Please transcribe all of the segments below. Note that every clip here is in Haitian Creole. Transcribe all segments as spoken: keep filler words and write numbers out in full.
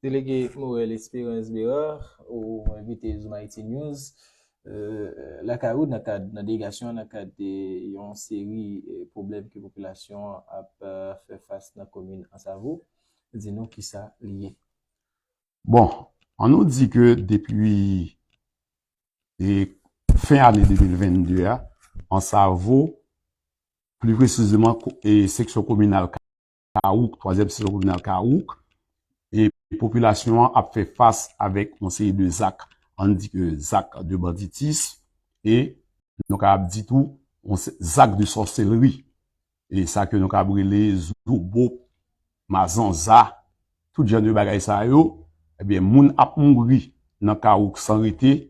Delege Morel Espérance Bérard, ou envite Zoom Haïti News, euh, lakay ou nan kad, nan delegasyon an, nan kad de yon seri, euh, pwoblèm ke popilasyon an ap, euh, fè fas nan komin Ansavo. Di nou kisa li ye. Bon, ann nou di ke depi e fen ane de mil vennde a, Ansavo, pli presizeman ko- e seksyon kominal Kawouk, twazyèm seksyon kominal Kawouk, e popilasyon an ap fè fas avèk yon seri de zak, ann di ke zak de banditis, e nou kapab di tou yon se- zak de sòselri. E sa ke nou kapab rele zobo, mazanza, tout jan de bagay sa yo, ebyen, moun ap mouri nan Kawouk san rete,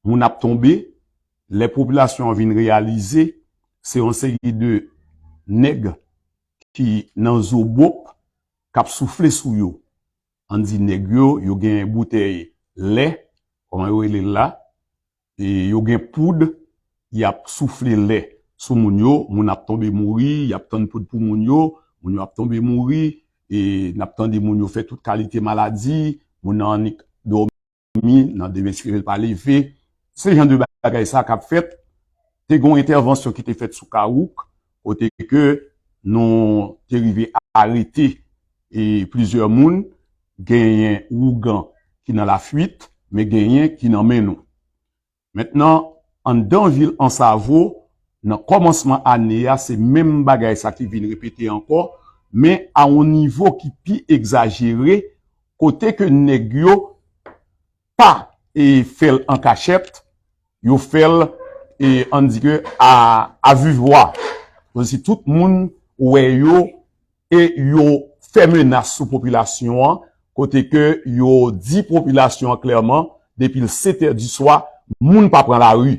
moun ap tonbe, lè popilasyon an vin reyalize, se yon seri de nèg ki nan zobo k ap soufle sou yo. Ann di nèg yo, yo gen boutèy lè, kòman yo rele l la, e yo gen poud, y ap soufle lè sou moun yo, moun ap tonbe mouri, y ap tann poud pou moun yo, moun yo ap tonbe mouri, e n ap tande moun yo fè tout kalite maladi, moun nan annik dòmi, nan demen si l pa leve, se jan de bagay sa k ap fèt. Te gen yon entèvansyon ki te fèt sou Kawouk, kote ke nou te rive arete e plizyè moun, genyen ougan ki nan lafwit, men genyen ki nan men nou. Mentnan, anndan vil Ansavo, nan kòmansman ane a, se menm bagay sa ki vin repete ankò, men a yon nivo ki pi egzajere, kote ke nèg yo pa e fè l an kachèt, yo fè l e ann di ke a, a vivwa. Kòmsi tout moun wè yo e yo fè menas sou popilasyon an, kote ke yo di popilasyon an klèman, depi l sèt è di swa, moun pa pran lari.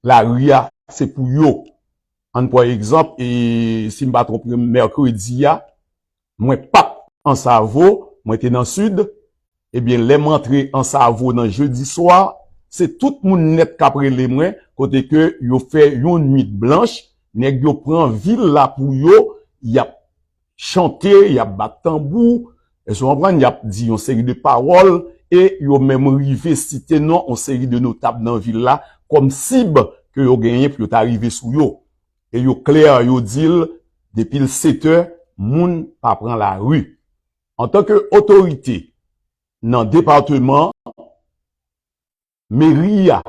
Lari a, se pou yo. Ann pran egzanp, e si m pa twonpe m, mèkredi a, mwen pa t Ansavo, mwen te nan Sid. Ebyen, lè m antre Ansavo nan jedi swa, se tout moun nèt k ap rele mwen, kote ke yo fè yon nwit blanch, nèg yo pran vil la pou yo, y ap chante, y ap bat tanbou, èske w konprann, y ap di yon seri de pawòl, e yo menm rive site non yon seri de notab nan vil la kòm sib ke yo genyen pou yo ta rive sou yo. E yo klè, yo di l, depi l sèt è, moun pa pran lari. Antanke otorite nan depatman, meri a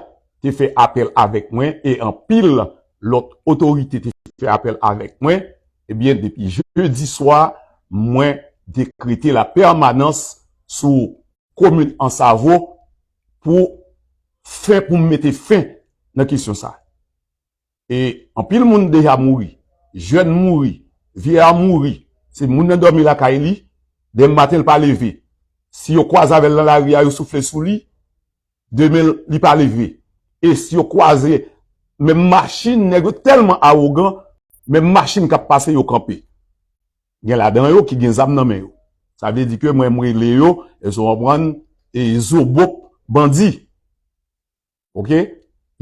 te fè apèl avèk mwen e anpil lòt otorite te fè apèl avèk mwen, ebyen, depi jedi swa, mwen dekrete la pèmanans sou komin Ansavo pou fen, pou m mete fen nan kesyon sa. E anpil moun deja mouri, jèn mouri, vye a mouri. Se moun nan dòmi lakay li, demen maten l pa leve. Si yo kwaze avè l nan lari a, yo soufle sou li, demen li pa leve. E si yo kwaze, menm machin, nèg yo tèlman awogan, menm machin k ap pase, yo kanpe. Gen ladan yo ki gen zam nan men yo. Sa vle di ke mwen, m rele yo, èske w konprann, e zobop bandi. Oke?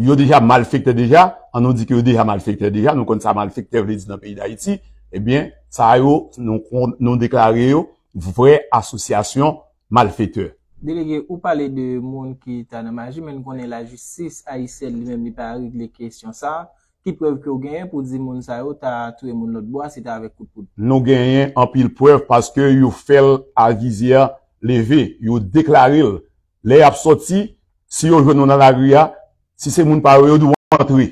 Yo deja malfektè deja, ann nou di ke yo deja malfektè deja, nou konn sa malfektè vle di nan peyi Dayiti, ebyen, sa yo, nou, nou deklare yo vrè asosyasyon malfektè. Delege, ou pale de moun ki ta nan maji, men n konnen lajistis ayisyèn li menm li pa regle kesyon sa. Ki prèv ke w genyen pou di moun sa yo ta touye moun lòt bò a, se te avèk kout poud? Nou genyen anpil prèv paske yo fè l a vizyè leve, yo deklare l. Lè y ap sòti, si yo jwenn ou nan lari a, si se moun pa yo, yo di w antre.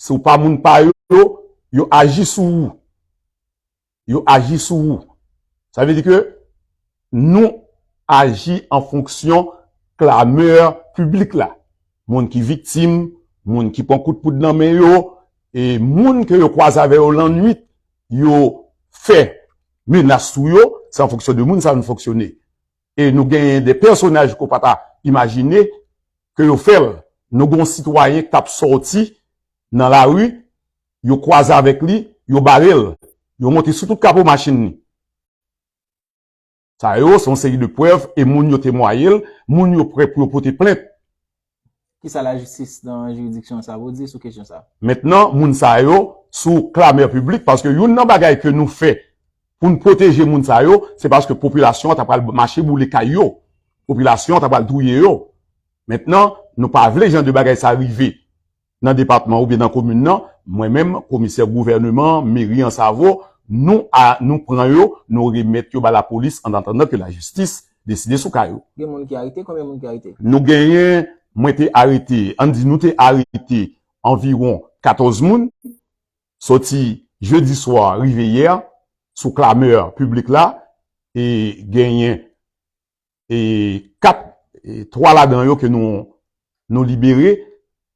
Si w pa moun pa yo, yo aji sou ou. Yo aji sou ou. Sa vle di ke nou aji an fonksyon klamè piblik la. Moun ki viktim, moun ki pran kout poud nan men yo, e moun ke yo kwaze avè yo lannwit, yo fè menas sou yo, se an fonksyon de moun sa nou fonksyone. E nou genyen de pèsonaj ke w pa ta imajine ke yo fè l. Nou gen yon sitwayen k t ap sòti nan lari, yo kwaze avèk li, yo bare l, yo monte sou tout kapo machin li. Sa yo, se yon seri de prèv, e moun yo temwaye l, moun yo prè pou yo pote plent. Kisa lajistis nan jiridiksyon sa a di sou kesyon sa a? Mentnan, moun sa yo sou klamè piblik, paske youn nan bagay ke nou fè pou n pwoteje moun sa yo, se paske popilasyon an ta pral mache boule kay yo. Popilasyon an ta pral touye yo. Mentnan, nou pa vle jan de bagay sa rive nan depatman oubyen nan komin nan. Mwen menm, komisè gouvènman, meri Ansavo, nou a, nou pran yo, nou remèt yo ba lapolis an atandan ke lajistis deside sou ka yo. Gen moun ki arete? Konbyen moun ki arete? Nou genyen, mwen te arete, ann di nou te arete anviwon katòz moun, soti jedi swa rive yè, sou klamè piblik la, e genyen e kat, e twa ladan yo ke nou, nou libere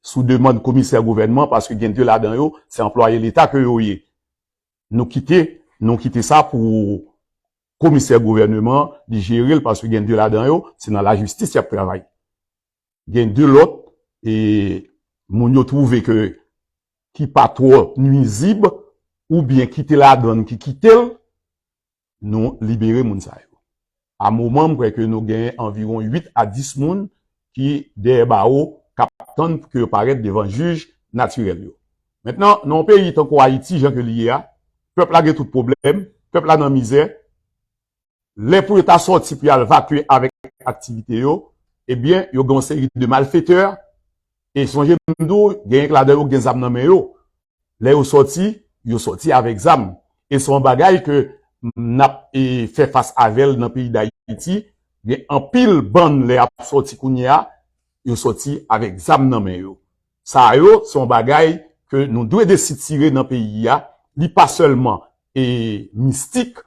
sou demann komisè gouvènman, paske gen de ladan yo, se anplwaye Leta ke yo ye. Nou kite, nou kite sa pou komisè gouvènman, li jere l, paske gen de ladan yo, se nan lajistis y ap travay. Gen de lòt, e moun yo twouve ke ki pa twò nwizib, oubyen ki te ladan l ki kite l, nou libere moun sa yo. A moman, m kwè ke nou gen anviwon uit a dis moun ki dèyè bawo k ap tann pou ke yo parèt devan jij natirèl yo. Mentnan, nan yon peyi tankou Ayiti, jan ke li ye a, pèp la gen tout pwoblèm, pèp la nan mizè. Lè pou yo ta sòti pou y al vakye avèk aktivite yo, ebyen, yo gen yon seri de malfetè, e sonje m di w, genyen k ladan yo gen zam nan men yo. Lè yo sòti, yo sòti avèk zam. E se yon bagay ke n ap, e, fè fas avè l nan peyi Dayiti. Gen anpil bann lè y ap sòti kounye a, yo sòti avèk zam nan men yo. Sa yo, se yon bagay ke nou dwe desitire nan peyi a. Li pa sèlman, e, mistik,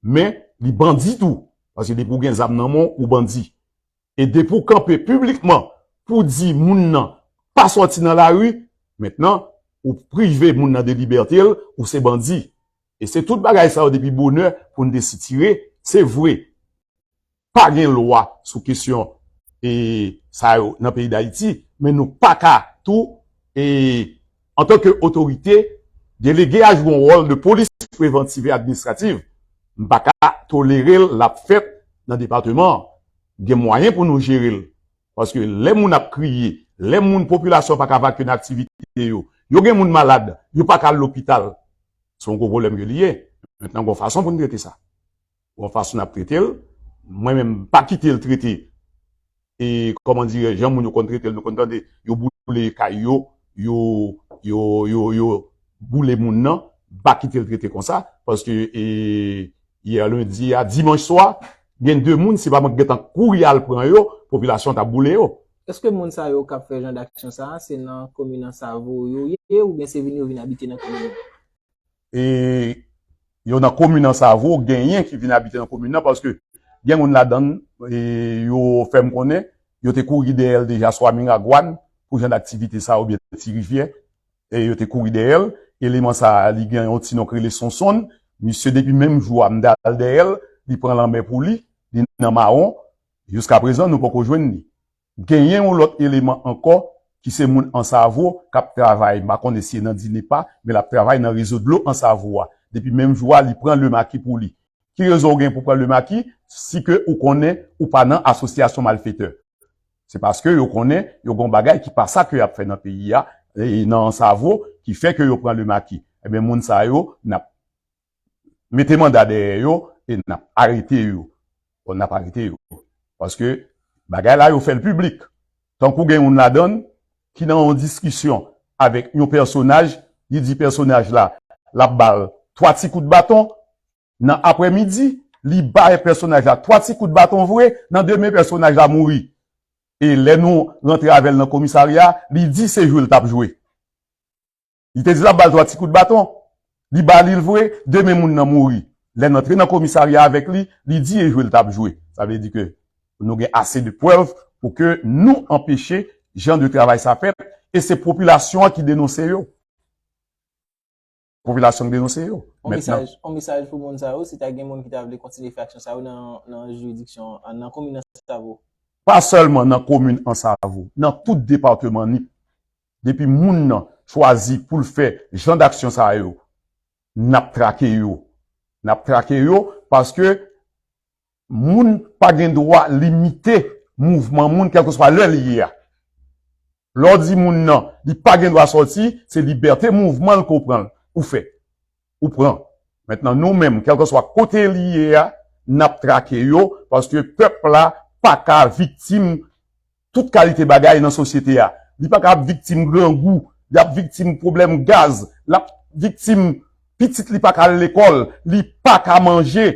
men li bandi tou. Paske depi w gen zam nan men w, ou bandi. E depi w kanpe piblikman pou di moun nan pa sòti nan lari, mentnan, ou prive moun nan de libète l, ou se bandi. E se tout bagay sa yo depi bonè pou n desitire. Se vre, pa gen lwa sou kesyon, e, sa yo nan peyi Dayiti, men nou pa ka tou, e, antanke otorite, delege a jwe yon wòl de polis prevantiv e administrativ. M pa ka tolere l, l ap fèt nan depatman an. Gen mwayen pou nou jere l. Paske lè moun ap kriye, lè moun popilasyon pa ka vakye nan aktivite yo, yo gen moun malad, yo pa ka al lopital. Se yon gwo pwoblèm ke li ye. Mentnan, gon fason pou n trete sa. Gon fason n ap trete l. Mwen menm, m pa kite l trete. E, kòman dirè, jan moun yo konn trete l, nou konn tande, yo boule kay yo, yo, yo, yo, yo boule moun nan, m pa kite l trete konsa, paske, e, yè lendi a, dimanch swa, gen de moun, se pa mwen ki gentan kouri al pran yo, popilasyon t ap boule yo. Èske moun sa yo k ap fè jan d'aksyon sa a, se nan komin Ansavo yo ye, oubyen se vin yo vin abite nan komin nan? E yo nan komin Ansavo, genyen ki vin abite nan komin nan, paske gen moun ladan l, e yo fè m konnen, yo te kouri dèyè l deja, swa Miragwàn, pou jan daktivite sa, oubyen Ti Rivyè, e yo te kouri dèyè l. Eleman sa a, li gen yon ti non k rele Sonsonn. Misye, depi menm jou a, m t al dèyè l, li pran lanmè pou li, li nan mawon. Jiskaprezan, nou poko jwenn li. Genyen yon lòt eleman ankò ki se moun Ansavo k ap travay, m pa konnen si e nan DINEPA, men l ap travay nan rezo dlo Ansavo a. Depi menm jou a, li pran lemaki pou li. Ki rezon w gen pou pran lemaki si ke ou konnen ou pa nan asosyasyon malfetè? Se paske yo konnen yo gen yon bagay ki pa sa ke y ap fè nan peyi a, e nan Ansavo, ki fè ke yo pran lemaki. Ebyen, moun sa yo, n ap mete manda dèyè yo e n ap arete yo. Bon, n ap arete yo. Paske bagay la, yo fè l piblik. Tankou gen youn ladan n ki nan yon diskisyon avèk yon pèsonaj, li di pèsonaj la, l ap ba l twa ti kout baton. Nan aprèmidi, li bay pèsonaj la twa ti kout baton vre, nan demen pèsonaj la mouri. E lè nou rantre avè l nan komisarya, li di se jwe l t ap jwe. Li te di l ap ba l twa ti kout baton. Li ba li l vre, demen moun nan mouri. Lè n antre nan komisarya avèk li, li di e jwe l t ap jwe. Sa vle di ke nou gen ase de prèv pou ke nou anpeche jan de travay sa fèt, e se popilasyon an ki denonse yo. Popilasyon ki denonse yo. On mesaj, on mesaj pou moun sa yo, si ta gen moun ki ta vle kontinye fè aksyon sa yo nan, nan jiridiksyon, nan komin Ansavo. Pa sèlman nan komin Ansavo, nan tout depatman Nip. Depi moun nan chwazi pou l fè jan d'aksyon sa yo, n ap trake yo. N ap trake yo paske moun pa gen dwa limite mouvman moun, kèlkeswa lè li ye a. Lè w di moun nan, li pa gen dwa sòti, se libète mouvman l ke w pran, ou fè, ou pran. Mentnan, nou menm, kèlkeswa kote li ye a, n ap trake yo, paske pèp la pa ka viktim tout kalite bagay nan sosyete a. Li pa ka ap viktim grangou, li ap viktim pwoblèm gaz, l ap viktim pitit li pa ka al lekòl, li pa ka manje.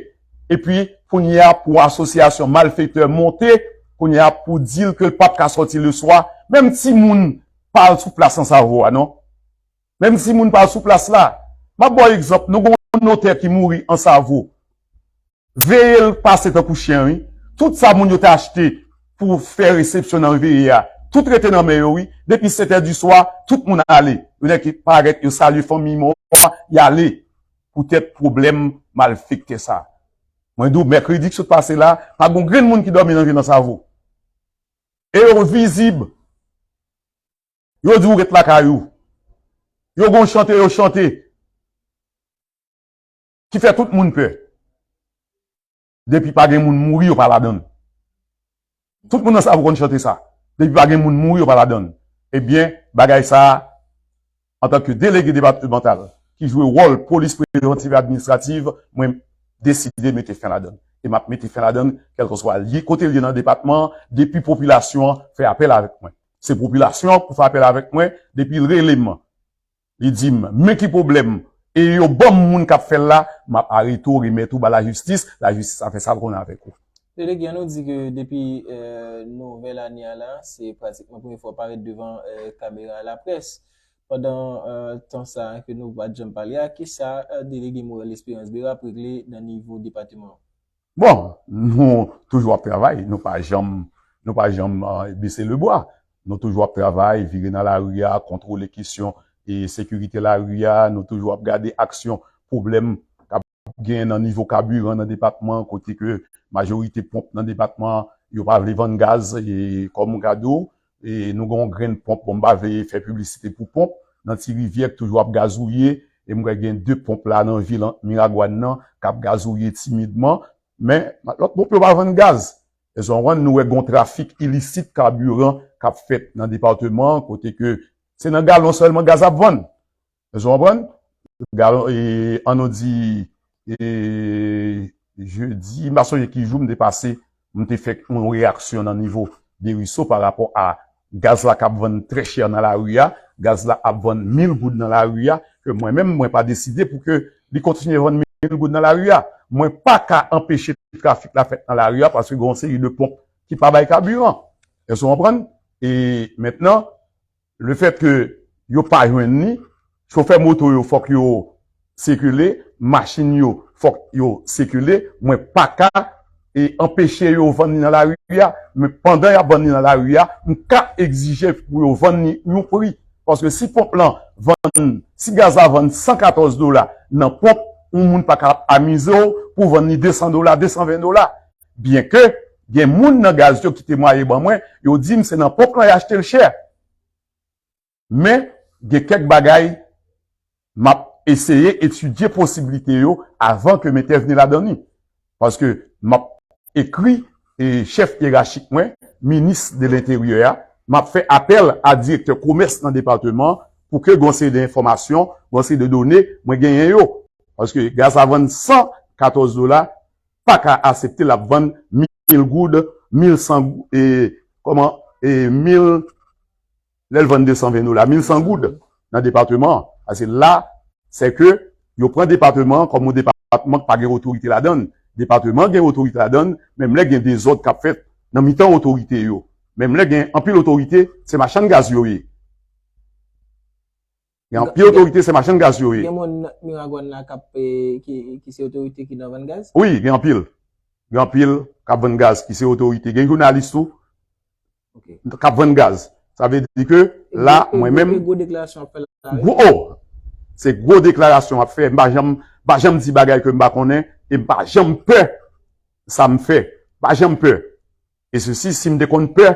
Epi, kounye a, pou asosyasyon malfektè monte, kounye a, pou di l ke l p ap ka sòti leswa, menm timoun pa al sou plas Ansavo a, non. Menm timoun pa al sou plas la. M ap ba w egzanp, nou gen yon notè ki mouri Ansavo. Veye l pase tankou chen, wi. Tout sa moun yo te achte pou fè resepsyon nan veye a, tout rete nan men yo, wi. Depi sèt è di swa, tout moun ale. Yo nèk parèt, yo salye fanmi mò a, y ale. Poutèt pwoblèm malfektè sa. Mwen di w, mèkredi ki sot pase la, pa gen yon grenn moun ki dòmi nan vil Ansavo. E yo vizib. Yo di w ret lakay ou. Yo gon chante, yo chante. Ki fè tout moun pè. Depi pa gen moun mouri, yo pa ladann. Tout moun Ansavo konn chante sa. Depi pa gen moun mouri, yo pa ladann. Ebyen, bagay sa a, antanke delege depatmantal ki jwe wòl polis prevantiv e administrativ, mwen deside mete fen ladann. E m ap mete fen ladann, kèlkeswa li, kote l ye nan depatman an, depi popilasyon an fè apèl avèk mwen. Se popilasyon an pou fè apèl avèk mwen, depi l rele m, li di m, men ki pwoblèm, e yo ban m moun k ap fè l la, m ap arete w, remèt ou ba lajistis, lajistis a fè sa l konnen avèk ou. Delege, ann nou di ke depi, euh, nouvèl ane a la, se pratikman premye fwa w parèt devan, euh, kamera laprès. Pandan, euh, tan sa a ke nou pa t janm pale a, kisa, euh, delege Morel Espérance Bérard ap regle nan nivo depatman an? Bon, nou toujou ap travay, nou pa janm, nou pa janm, euh, bese le bwa. Nou toujou ap travay, vire nan lari a, kontwole kesyon e sekirite lari a, nou toujou ap gade aksyon, pwoblèm k ap genyen nan nivo kabiran nan depatman, kote ke majorite ponp nan depatman, yo pa vle vann gaz, e kòm ou ka di w, e nou gen yon grenn ponp, bon, m pa vle fè piblisite pou ponp, nan Ti Rivyè k toujou ap gazouye, e m kwè gen de ponp la nan vil Miragwàn nan k ap gazouye timidman, men lòt ponp yo pa vann gaz. Èske w konprann? Nou wè gon trafik ilisit kabiran k ap fèt nan depatman an, kote ke se nan galon sèlman gaz ap vann. Èske w konprann? Galon, e, ann nou di, e, jedi, m pa sonje ki jou m te pase, m te fè yon reyaksyon nan nivo Deriso pa rapò a gaz la k ap vann trè chè nan lari a, gaz la ap vann mil goud nan lari a, ke mwen menm, mwen pa deside pou ke li kontinye vann mil goud nan lari a. Mwen pa ka anpeche trafik la fèt nan lari a paske gen yon seri de ponp ki pa bay kabiran. Èske w konprann? E mentnan, lefètke yo pa jwenn li, chofè moto yo fòk yo sikile, machin yo fòk yo sikile, mwen pa ka, e, anpeche yo vann li nan lari a, men pandan y ap vann li nan lari a, m ka egzije pou yo vann li yon pri. Paske si ponp lan vann, si gaz la vann san katòz dola nan ponp, yon moun pa ka ap amize w pou vann li de san dola, de san ven dola. Byenke gen moun nan gaz yo ki temwaye ban mwen, yo di m se nan ponp lan y achte l chè. Men, gen kèk bagay, m ap eseye etidye posiblite yo avan ke m entèvni ladan li. Paske m ap ekri, e, chèf yerachik mwen, minis de lenteryè a, m ap fè apèl a direktè komès nan depatman an pou ke gon seri de enfòmasyon, gon seri de done, mwen genyen yo. Paske gaz la vann san katòz dola, pa ka aksepte l ap vann mil goud, mil san gou-, e, kòman, e, mil, lè l vann de san ven dola, mil san goud nan depatman an. Paske la, se ke yo pran depatman an kòm yon depatman ki pa gen otorite ladan l. Depatman an gen otorite ladan l, menm lè gen dezòd k ap fèt nan mitan otorite yo. Menm lè gen anpil otorite, se machann gaz yo ye. Gen anpil otorite, se machann gaz yo ye. Gen moun nan Miragwàn la k ap, e, ki, ki se otorite ki nan vann gaz? Wi, gen anpil. Gen anpil k ap vann gaz ki se otorite. Gen jounalis tou k ap vann gaz. Sa vle di ke la, mwen menm, gwo, o, se gwo deklarasyon m ap fè. M pa janm, pa janm di bagay ke m pa konnen e m pa janm pè sa m fè. Pa janm pè. E sesi, si m te konn pè,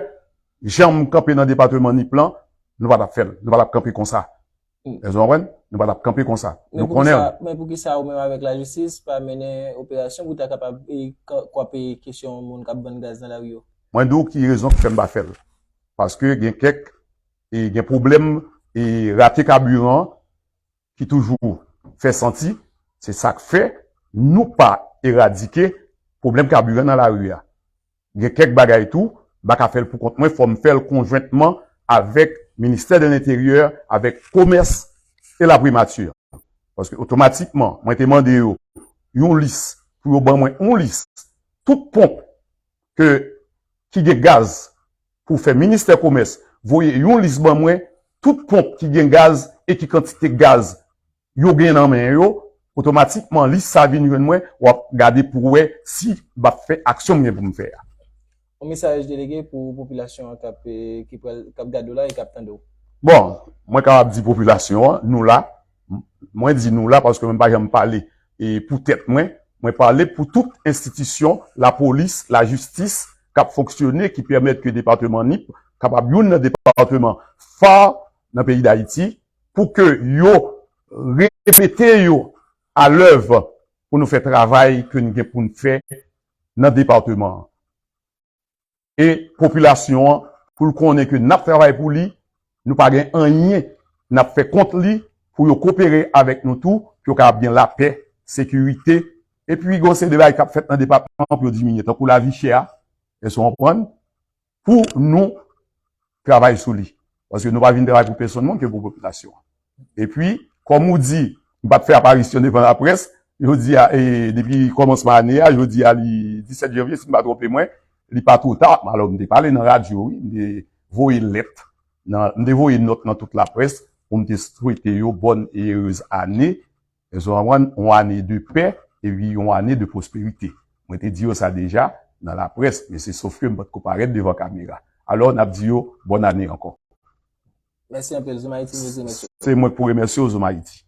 jan m kanpe nan depatman Nip lan, nou pa t ap fè l. Nou pa t ap kanpe konsa. Èske w konprann? Nou pa t ap kanpe konsa. Nou konnen l. Men poukisa ou menm avèk lajistis pa mennen operasyon pou ta kapab, e, ka-, kwape kesyon moun k ap vann gaz nan lari yo? Mwen di w ki rezon k fè m pa fè l. Paske gen kèk, e, gen pwoblèm, e, rate kabiran ki toujou fè santi, Se sa k fè nou pa eradike pwoblèm kabiran nan lari a. Gen kèk bagay tou, m pa ka fè l pou kont mwen, fò m fè l konjwentman avèk ministè de lenteryè, avèk komès e la primati. Paske otomatikman, mwen te mande yo yon lis, pou yo ban mwen yon lis. Tout ponp ke, ki gen gaz pou fè ministè komès voye yon lis ban mwen, tout ponp ki gen gaz e ki kantite gaz yo gen nan men yo, otomatikman lis sa vin jwenn mwen, w ap gade pou wè si m ap fè aksyon m gen pou m fè a. Yon mesaj delege pou popilasyon an k ap, eh, ki pral, k ap gade w la e k ap tande w. Bon, mwen kapab di popilasyon an, nou la. Mwen di nou la paske mwen pa janm pale e pou tèt mwen. Mwen pale pou tout enstitisyon, lapolis, lajistis, k ap fonksyone, ki pèmèt ke depatman Nip kapab youn nan depatman fa nan peyi Dayiti, pou ke yo remete yo alèv pou nou fè travay ke n gen pou n fè nan depatman an. E popilasyon an, pou l konnen ke n ap travay pou li, nou pa gen anyen n ap fè kont li, pou yo kopere avèk nou tou, pou yo kapab gen lapè, sekirite, epi gen yon seri de bagay k ap fèt nan depatman an pou yo diminye, tankou lavi chè a, èske w konprann? Pou nou travay sou li. Paske nou pa vin travay pou pèsonn moun ke pou popilasyon an. Epi, kòm ou di, m pa t fè aparisyon devan laprès, jodi a, e, depi kòmansman ane a, jodi a li disèt janvye, si m pa twonpe mwen, li pa twò ta. Alò, m te pale nan radyo, wi, m te voye lèt, nan, m te voye nòt nan tout laprès pou m te swete yo bòn e erez ane, èske w konprann, yon ane de pè, epi yon ane de pwosperite. Mwen te di yo sa deja nan laprès, men se sof ke m pa t ko parèt devan kamera. Alò, n ap di yo bòn ane ankò. Mèsi anpil, Zoom Haïti News remèsye w. Se mwen k pou remèsye w, Zoom Haïti.